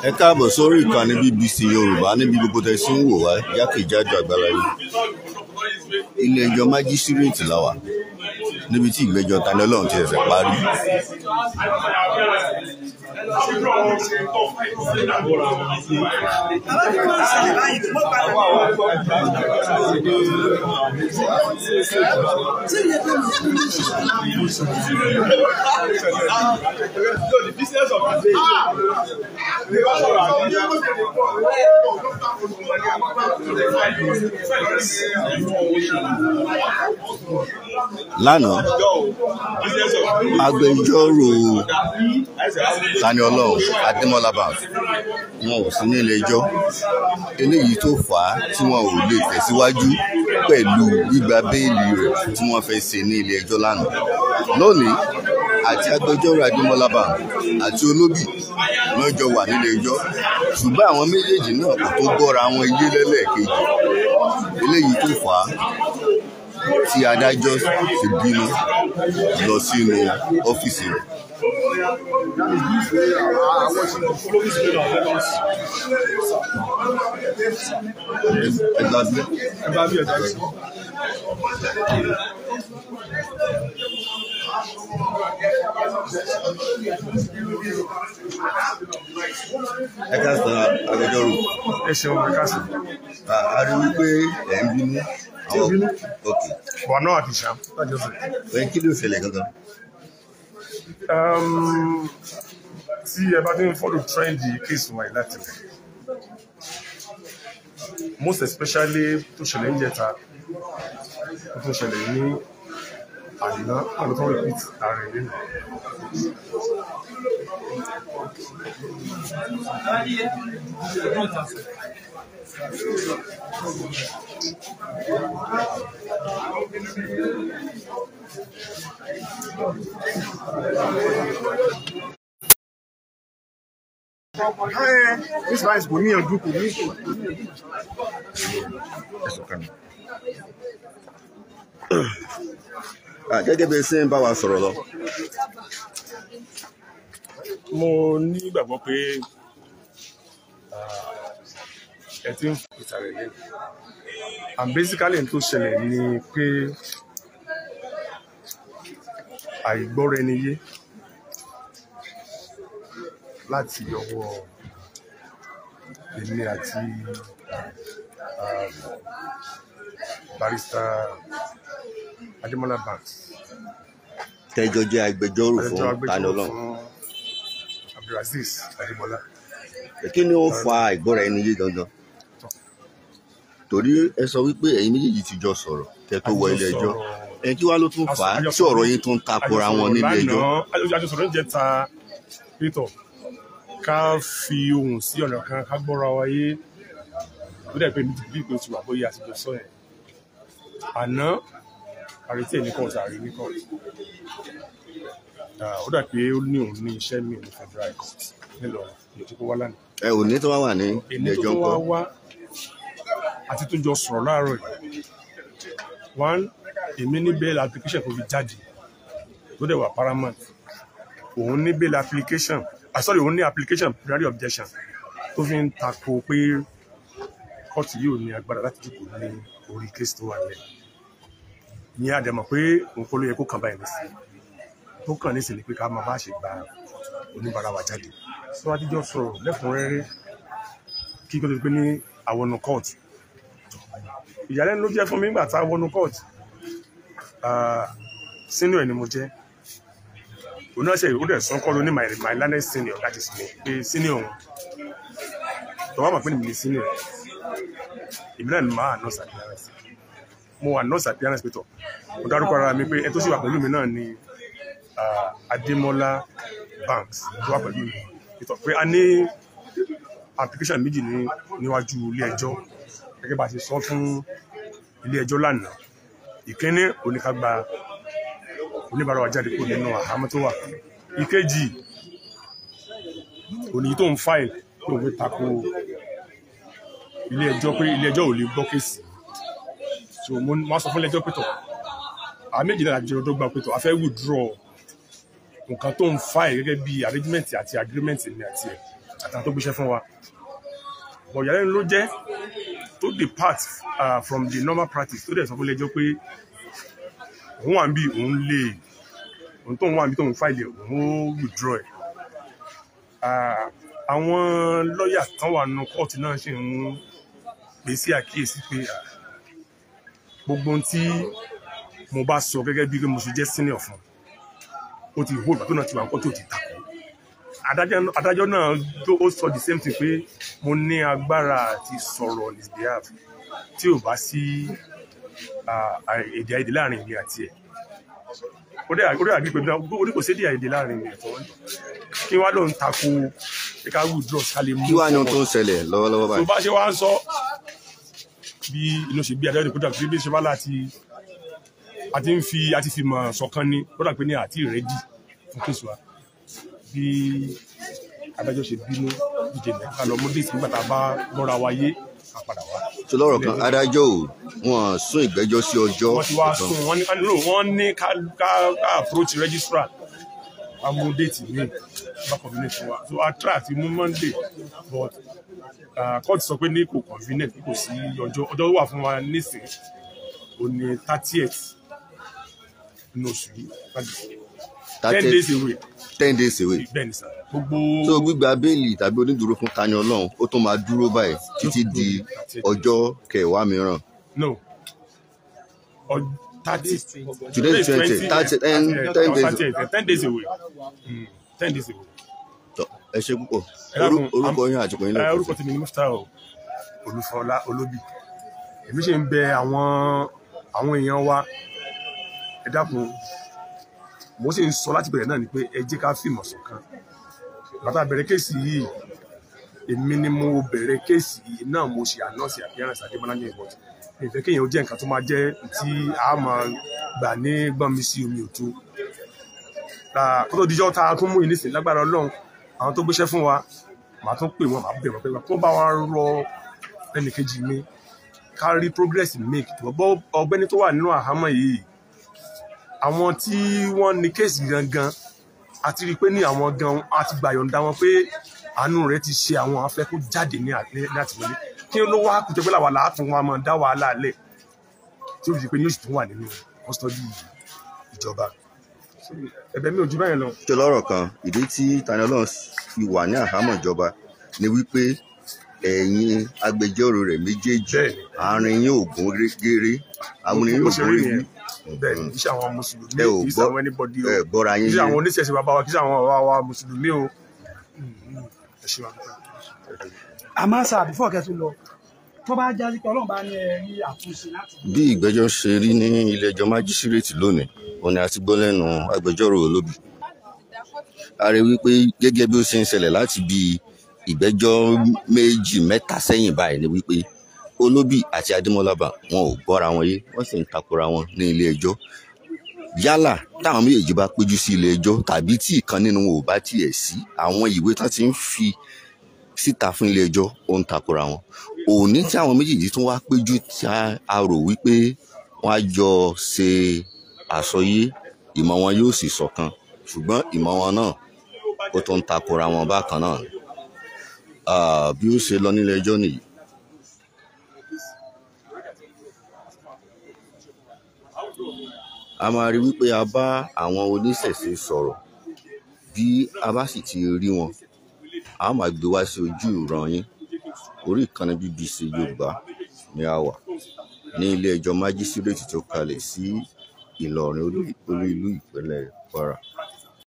Ẹ káàbọ̀ sórí ìkànnì BBC Yorùbá níbi gbogbo tẹ́ sí ń wò wá jákèjádò àgbáláyé. Ilé ẹjọ́ májísírèètì la wà níbi tí ìgbẹ́jọ́ Tani Olohun ti ṣẹ̀ṣẹ̀ parí. Lánàá, agbẹjọ́rò Tani Olohun Adémọ́lá Banks wọn ò sí nílé ẹjọ́, eléyìí tó fà á tí wọn ò lè tẹ̀síwájú pẹ̀lú gbígba béèlì rẹ̀ tí wọ́n fẹ́ ṣe ní ilé ẹjọ́ lánàá. Lónìí, àti agbẹjọ́rò Adémọ́lá Banks àti Olóbì wọ́n jọ wà nílé ẹjọ́, ṣùgbọ́n àwọn méjèèjì náà kò tó gbọ́ra wọn yé lẹ́lẹ́ẹ̀kejì, eléyìí tó fà á tí adájọ́ fi bínú lọ sínú ọ́fíìsì rẹ̀. Ẹ káàsán agbẹjọ́rò. Ẹ ṣeun, ẹ káàsán. A rí wípé ẹ̀ ń bínú. Okay. But not at Isham. That's just it. Kí ló ṣẹlẹ̀ gangan? Tí ẹ bá ti ń follow trend case wa yìí láti rẹ̀, most especially tó ṣẹlẹ̀ ń jẹta, tó ṣẹlẹ̀ ní àná, àwọn tó repeat ààrẹ nínú. This rice kò ní ọdún kò ní. Gẹ́gẹ́ bí ẹ ṣe ń bá wa sọ̀rọ̀ lọ. Mo ní ìgbàgbọ́ pé ẹ ti ń fún ìtàrẹ̀ yẹn. And basically n tó ṣẹlẹ̀ ni pé àìgbọ́ra ẹni yé láti ọwọ́ èmi àti Barrister Adémọ́lá Banks. Tẹ́jọ jẹ́ agbẹjọ́rò fún Tani Olohun. Abdulazeez Adémọ́lá. Kí ni ó fa àìgbọ́ra ẹni yé gangan? Torí ẹ sọ wípé ẹ̀yin méjèèjì ti jọ sọ̀rọ̀ kẹ́ tó wọ ilé ẹjọ́. Ẹ kí wá ló tún fà á tí ọ̀rọ̀ yín tún takora wọn nílé ẹjọ́? Àjọsọ̀rọ̀ ń jẹ́ ta pétọ̀ ká fi ohùn sí ọ̀nà kan ká gbọ́ra wa yé. Ó dẹ̀ pé mi ti bí ìpè tí wà bóyá àtijọ́ sọ yẹn. Àná àrètí ẹ̀ ní kóòtù àrí ní kóòtù. Ó dà pé ó ní òun ní iṣẹ́ mi ní Federal Court nílọrin ní òtún kó wá lánàá. Ẹ ò ní tó wá wà ní ilé ẹjọ́ ńkọ́? Èmi tó wá wá àti tó jọ sọ̀rọ̀ láàárọ̀ yìí. One, èmi ní bail application kò fi jáde tó dẹ̀ wà paramount. Òun ní bail application, sorry, òun ní application preliminary objection tó fi ń tako pé kóòtù yìí ò ní agbára láti jókòó ní orí case tó wà nílẹ̀. Ìyẹn a dẹ̀ mọ̀ pé òun kọ́ ló yẹ kó kàn báyìí nísìnyí. Tó kàn nísìnyí ni pé ká máa bá ṣe gba oníbàárà wa jáde. Sọ wá jíjọ sọ̀rọ̀ lẹ́kùnrẹ́rẹ́ kí kó tó di pé ní àwọn kóòtù. Ìyàlẹ́nu ló jẹ́ fún mi nígbà tá a wọnú court. Senior ni mo jẹ́. Òun náà ṣe ó dẹ̀ sọ kọ́ ló ní my learned senior, that is me, pé senior òun. Tọ́wọ́ mọ̀ pé mi ní senior. Èmi náà ni màá announce appearance. Mo announce appearance pé tọ̀. Mo dárúkọ ara mi pé ẹ tó sì wà pẹ̀lú mi náà ni Adémọ́lá Banks tó wà pẹ̀lú mi. Ìtọ̀ pé a ní application méjì níwájú ilé ẹjọ́. Gẹ́gẹ́ bá a ṣe sọ fún ilé ẹjọ́ lánàá. Ìkíní òní ká gba oníbàárà wa jáde kúrò nínú àhámọ́ tó wà. Ìkejì òní tó ń fáìlì tó ń fi tako ilé ẹjọ́ pé ilé ẹjọ́ ò lè gbọ́ kéèsì. So mo máa sọ fún ilé ẹjọ́ pé tọ̀ àwọn méjì náà jẹ́ ọdọ́gba pé tọ̀ a fẹ́ withdraw nǹkan tó ń fa ẹ̀ gẹ́gẹ́ bí arrangement àti agreement mi àti ẹ̀ àtàwọn tó gbéṣẹ́ fún wa. But ìyàlẹ́nu ló jẹ́ tó depart from the normal practice, tó dẹ̀ sọ fún ilé ẹjọ́ pé òun wà ń bí òun lè òun tóun wà ń bí tóun fáìlì òun ó withdraw ẹ̀. Àwọn lọ́ọ̀yà tán wà nínú kóòtù náà ṣì ń pè sí àkíyèsí pé gbogbo ohun tí mo bá sọ gẹ́gẹ́ bí mo ṣe jẹ́ senior fún ó ti hold pàtó náà ti wà nǹkan tó ti takò. Adájọ́ náà ó sọ the same thing pé mo ní agbára àti sọ̀rọ̀ on his behalf tí ò bá sí èdè àìyedè láàrin èmi àti ẹ̀. Ó dẹ̀ àgbẹ̀ pé ó ní kò sí èdè àìyedè láàrin èmi àti ẹ̀, kí wá ló ń takò pé ká withdraw ká lè mú. Kí wàá ní ohun tó ń ṣẹlẹ̀ lọ́wọ́lọ́wọ́ tó báyìí? bá ṣe wá ń sọ bí inú ṣe bí adájọ́ ní kódà bí ṣe bá láti àti ń fi àti fi mọ̀ ṣọ̀kan ni kódà pé ní àti rẹ́dì fún kéṣù wa. Bí adájọ́ ṣe bínú díje ní ká lọ mú déètì nígbà tá a bá gbọ́ra wa yé ká padà wá. Tó lọ́rọ̀ kan, adájọ́ ò wọ́n sún ìgbẹ́jọ́ sí ọjọ́ Wọ́n ti wá kan. sún wọ́n ní no, wọ́n ní ká ká ká approach registrar ká mú déètì míì bá convenient fún wa. So a try àti mú Monday, but court sọ pé ní kò convenient, kò sí ọjọ́ tó wà fún wa nísìnyí ó ní 30th nínú oṣù yìí, 10 days away. 10 days away. Bẹ́ẹ̀ ni sir, gbogbo. Tó gbígba béèlì tàbí onídùúró fún Tani Olohun ó tún máa dúró báyìí títí di ọjọ́ kẹwàá mìíràn? No, 30. Today is 20, 30, 10 days. 10 days away, 10 days away. Tọ́, ẹ ṣe púpọ̀. Ẹ dákun, Orúkọ yín àti ìpín Ẹ, orúkọ tèmi ni Muftau Olúfọlá Olóbì. Èmi ṣe ń bẹ àwọn èèyàn wa, ẹ dákun, mo sì ń sọ láti bẹ̀rẹ̀ náà ni pé ẹ jẹ́ ká fìmọ̀ ṣọ̀kan. Bàtà bẹ̀rẹ̀ case yìí, èmi ni mo bẹ̀rẹ̀ case yìí náà, mo ṣe announce appearance Adébọ́lá ní ìbọ̀tì. Ìfẹ́ kéèyàn ó jẹ́ nǹkan tó máa jẹ́ tí a máa gbà ní gbọ́n mi sí omi òtó kó tó dijọ́ ta tún mú yìí nísìnyí. Lágbára Ọlọ́run, àwọn tó gbéṣẹ́ fún wa, màá tún pè wọ́n, màá bẹ̀ wọ́n pé kó bá wa rọ ẹnìkejì mi ká rí progress make. Bọ́ ọ̀gbẹ́ni tó wà nínú àhámọ́ yìí, àwọn tí wọ́n ní case gangan àti rí i pé ní àwọn gan àti gbàyọ̀ǹda wọn pé àánú rẹ̀ ti ṣe àwọn afẹ́ kó jáde ní àtìmọ́lé. Kí ló wá kùtẹ́ pé làwọn làátún wa máa dá wàhálà lẹ̀ tí ó fi di pé ní oṣù tó wà nínú custody ìjọba? Ẹ̀bẹ̀ mi ò jù báyìí lọ. Tó lọ́rọ̀ kan, ìdí tí Tani Olohun fi wà ní àhámọ́ ìjọba ni wípé ẹ̀yin agbẹjọ́rò rẹ̀ méjèèjì, àárín yín ò gún régéré, àwọn yín Bó ò ṣe gún rí régé. nìyẹn. Bẹ́ẹ̀ ni, kì í ṣe àwọn mùsùlùmí, Ẹ ò kì í ṣe gbọ́ àwọn anybody o, ẹ gbọ́ra kì yín í ṣe yé. àwọn oníṣẹ̀ṣe bàbá wa, kì í ṣe àwọn bàbá wa mùsùlùmí o. Ẹ ṣe wa. Àmọ́ sà, before kẹ́ tó lọ, tó bá já sí pé Ọlọ́run bá ní ẹ rí àtúnṣe láti Bí ìgbẹ́jọ́ ṣe rí ní ilé-ẹjọ́ májísírèètì lónìí òun ni a ti gbọ́ lẹ́nu agbẹjọ́rò Olóbì. A rí wípé gẹ́gẹ́ bí ó ṣe ń ṣẹlẹ̀ láti bí ìgbẹ́jọ́ méjì mẹ́ta sẹ́yìn báyìí ni wípé Olóbì àti Adémọ́lá Bank wọn ò gbọ́ra wọn yé, wọ́n sì ń takora wọn ní ilé ẹjọ́. Yálà táwọn méjèèjì bá péjú sí ilé ẹjọ́ tàbí tí ìkan nínú wọn ò bá tiẹ̀ sí, àwọn ìwé tán ti ń fi síta fún ilé ẹjọ́ ó ń takora wọn. Òní tí àwọn méjèèjì tún wá péjú tí a rò wípé wọ́n á jọ ṣe àsọyé, ìmọ̀ wọn yóò sì ṣọ̀kan, ṣùgbọ́n ìmọ̀ wọn náà ó tún ń takora wọn bákan náà. Bí ó ṣe lọ nílé ẹjọ́ nìyí. A máa rí wípé a bá àwọn oníṣẹ̀ṣe sọ̀rọ̀. Bí a bá sì ti rí wọn, a máa gbé wá sí ojú ìran yín. Orí ìkànnì BBC Yorùbá ni a wà ní ilé ẹjọ́ májísírèètì tó kalẹ̀ sí Ìlọrin, olú ìlú ìpínlẹ̀ Kwara.